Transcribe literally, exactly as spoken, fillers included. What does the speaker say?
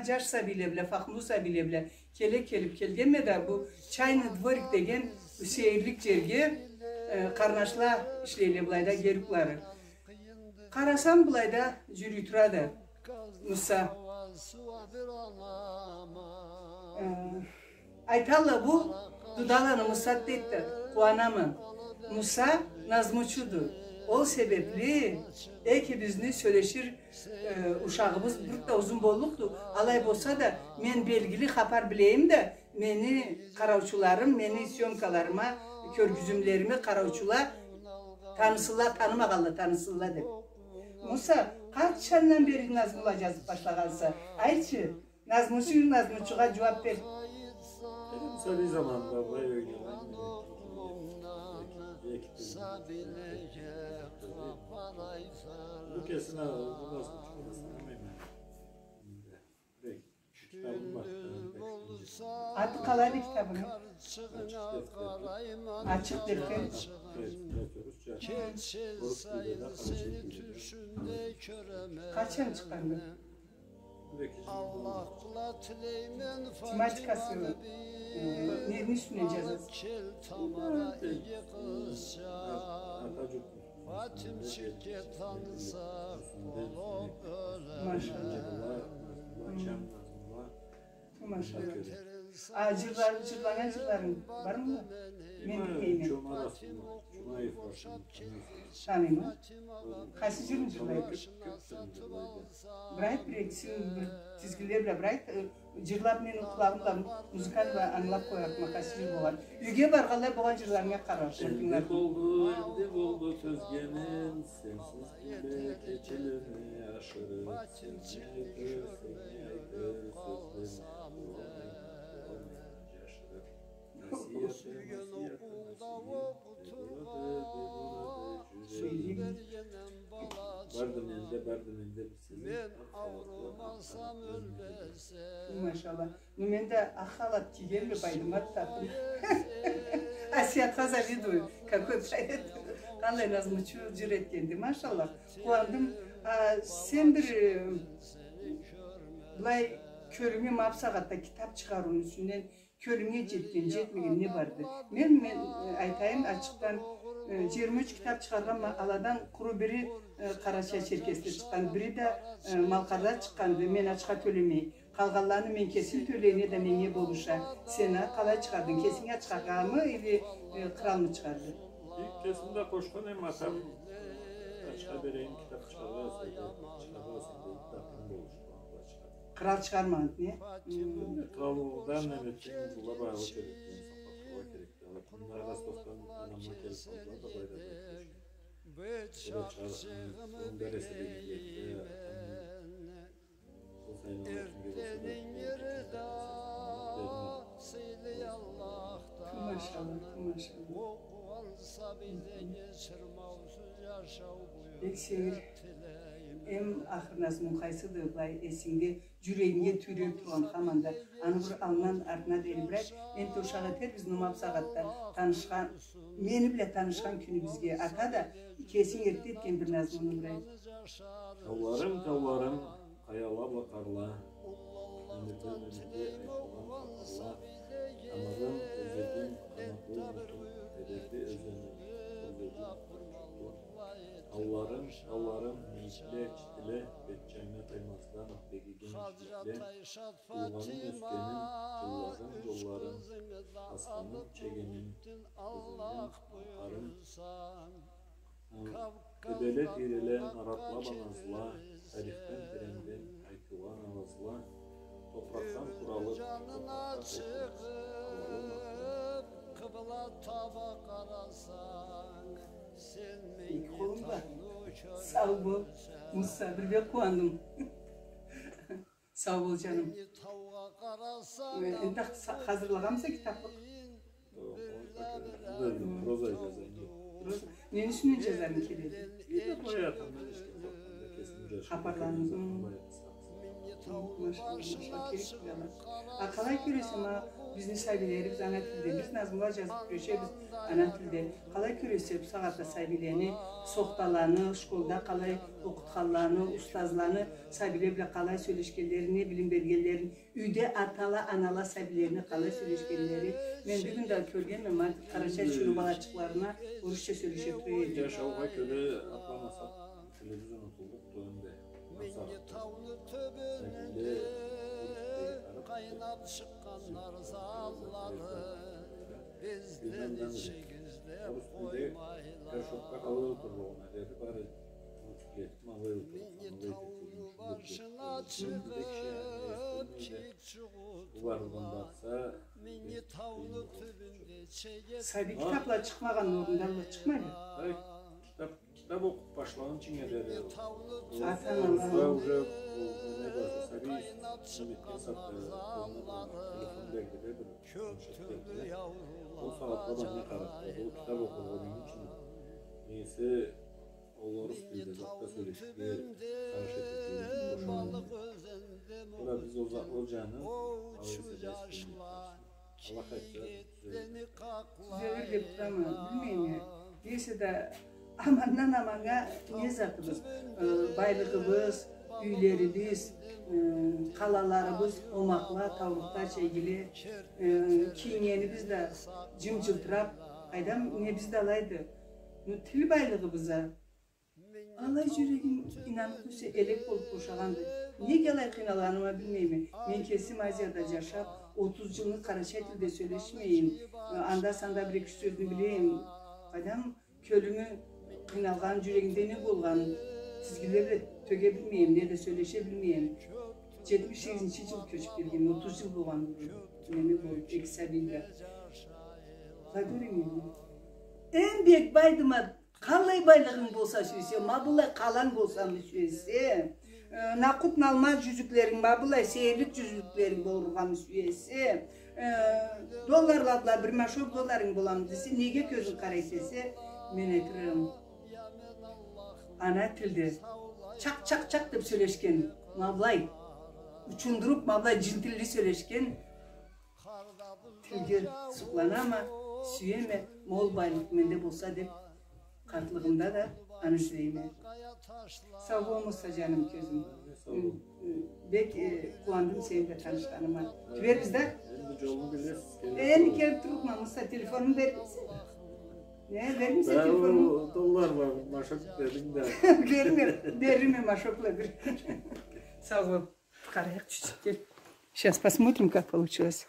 Джаш сабийле бла, фахму сабийле бла келе келип келгенме да, бу Чайный дворик деген сейирлик джерге, э, къарнашла ишлейле былайда, герукълары. Къарасам, былайда джюрюй турады Муса. Э, Айталла, бу Дудаланы Мусады дейди, къууанама. Муса назмучуду. Ол себепли экибизни сёлешир, э, ушагъыбыз бир да узун боллукъду. Алай болса да, мен белгили хапар билейим да, мени къараучуларым, мени съёмкаларыма, кёргюзюмлериме къараучула танысынла, танымагъанла танысынла деп. Муса, къачандан бери назмула джазып башлагъанса? Айтчы. Назмучу, назмучугъа джууап бер. Эм сабий заманымда былай ойнагъан. Бу кесине, бу назмучугъа да санамайма. Китабым бар. Аты къалайды китабынгы? Ачыкъ дефтер. Ачыкъ дефтер. Орус тилде да, къарачай тилде да. Къачан чыкъгъанды? Тематикасы, э, не, не юсюнден джазасыз? Ата джуртну. Машалла. Машалла. А джырлар-, джырланнган джырларынг бармы? Мен билмейме. Таныйма. Къайсы джырны джырлайды? Бир айт, бир экисин, бир тизгинле бла бир айт, э, джырлап, мен къулагъым бла музыканы бла ангылап къоярыкъма, къайсы джыр болгъан. Юйге баргъанлай болгъан джырларынга къарарыкъма. Энди болду, энди болду сёзгеним, сенсиз кюнле кечелени ашырып, сен не айтыр, сен не айтыр, сёзлени джашырып. Сюйген окъууда окъутуп, сюйген балачыкъ. Барды менде, барды менде. Мен ауруумасам, ёлмесем. Машалла. Ну, мен да акъ халат кийгенме, Байдымат татын. Асиятха завидую. Какой поэт. Къалай назмучу джыр этгенди. Машалла. Къууандым. А, сен бир, э, былай, кёлюнге ма бусагъатда китап чыгъарыуну юсюнден кёлюнге джетген, джетмеген не барды? Мен, мен, э, айтайым ачыкъдан, э, джыйырма юч китап чыгъаргъанма, аладан къуру бири, э, Къарачай-Черкесде чыкъгъан, бири да, э, Малкъарда чыкъгъанды, мен ачха тёлемей. Къалгъанланы мен кесим тёлейме да, меннге болуша. Сен а къалай чыгъардынг? Кесинг ачхагъамы или, э, къралмы чыгъарды? Кесим да къошхан эм, атам ачха берейим, китап чыгъаргъа эсе, чыгъаргъа эсе, дейди да, атам болушду, ала чыгъарды. Кърал чыгъармагъанды, не? Хы. Къралдан неме этсенг, была багъалы керекди, сакълап турургъа керекди. Ала кюнде Ростовдан адамла келип къалдыла да, былайда да. Ол чыгъар, аны, аны бересе деген. Машалла, машалла. Бек сейир. Эм ахыр назмунг къайсыды, былай эсингде, джюрегинге тюйрелип тургъан хаманда? Аны бир аллындан артына дери бир айт. Энтда ушакъ этербиз, но ма бусагъатда танышхан, мени бла танышхан кюнюбюзге. Ата да кесинг эртде этген бир назмунгу бир айт. Тауларым, тауларым, къаяла бла къарла, ёмюрден ёмюрге айтылгъан хапарла, тамырым, ёзегим, къанатлы юлдузум, эдепли ёзеним, къуру джуртум. Тауларым, тауларым, мийикле, читиле, бет джангы таймаздан бегиген джигитле, туугъаным, ёсгеним, джылларым, джолларым, асханым, чегеним, къызыным, къарым. Эбеле, тийреле, наратла бла назла, тарихден, тиренден айтылгъан ауазла, топуракъдан къуралып, топуракъдан чыгъып, къыбла таба къарасанг, сен... Эки къолум бла. Сау бол, Муса, бир бек къууандым. Сау бол, джаным. Э, энтда хазырлагъанмыса китаплыкъ? Проза джазама. Проза. Нени юсюнден джазарынг келеди? Хапарланы. Хы. Машалла, машалла, керек болгъанла. А къалай кёресе, ма, бизни сабийлерибиз ана тилде, биз назмула джазыб кюрешебиз ана тилде. Къалай кёресе, бусагъатда сабийлени, сохталаны, школда къалай окъутханланы, устазланы, сабийле бла къалай сёлешгенлерин, не билим бергенлерин, юйде атала, анала сабийлерине къалай сёлешгенлери. Мен бюгюн да кёргенме, ма, къарачай чуру балачыкъларына орусча сёлеше тура эди. Джашаугъа кёре атламасакъ, тилибиз унутуллукъду энди. Минги тауну тюбюнде къайнаб чыкъгъан нарзанлары бизден ичигизде къоймайла. Горшокда къалай олтурлугъуна дери бары. Минги тауну башына чыгъыб, кийик чугъут. Минги тауну тюбюнде чегет. Сабий китабла чыкъмагъан орунда алай чыкъмайды. Ай, китаб Китаб окъуб башлагъынчынга дери. Ата-анала. Уже, ол, не бар, сабий, сабий, телефон берди да бир планшет берди да. Ол сагъатда да не къараб турады, ол китаб окъургъа дейим ючюн. Неси, ол орус тилде затда сёлеширге къараш этиб, къошулгъан. Ол да биз ол за-, ол джаны, алай эсе да эсгермейбиз. Аллах айтса, тюзелир деб турама, билмейме. Неси да, амандан аманнга не затыбыз, э, байлыгъыбыз, юйлерибиз, э, къалаларыбыз, омакъла, таулукъла, чегиле, э, кийингенибиз да джым-джылтыраб, къайдам, небиз да алайды. Ну, тил байлыгъыбыз а. Алай джюрегим, ийнаныб кёрсе, элек болуб бошагъанды. Неге алай къыйналгъаныма билмейме. Мен кесим Азияда джашаб, отуз джылны къарачай тилде сёлешмейим. Анда-санда бир-эки сёзню билейим. Къайдам, кёлюмю къыйналгъан, джюрегимде не болгъанын тизгинле бла тёге билмейим, неда сёлеше билмейим. Джетмиш сегизинчи джыл кёчюб келгенме, отуз джыл болгъанды. Неме болуб, эки сабийим да. Энди бек байдыма. Къаллай байлыгъынг болса сюесе, ма быллай къаланг болсамы сюесе, э, накъут-налмаз джюзюклеринг, ма быллай сейирлик джюзюклеринг болургъамы сюесе, э, долларла бла бир машок долларынг боламы десе, неге кёзюнг къарайды десе, мен айтырым, ана тилде чакъ-чакъ-чакъ деб сёлешген, ма былай учундуруб, ма былай джентилли сёлешген, тилге сукъланама, сюеме, ма ол байлыкъ менде болса деб, къартлыгъымда да аны сюеме. Сау бол, Муса джаным, кёзюм. Сау бол. М, м, бек, э, къууандым сени бла танышханыма. Тюбербиз да. Энди джолну билесиз, келип. Э, энди келип турурма, Муса, телефонунгу бермейсе? Не, бермейсе телефонунгу? Доллар бар, машок дединг да. Берме, берме машокла бир. Сау бол. Къарайыкъ чуть-чуть, кел. Сейчас посмотрим, как получилось.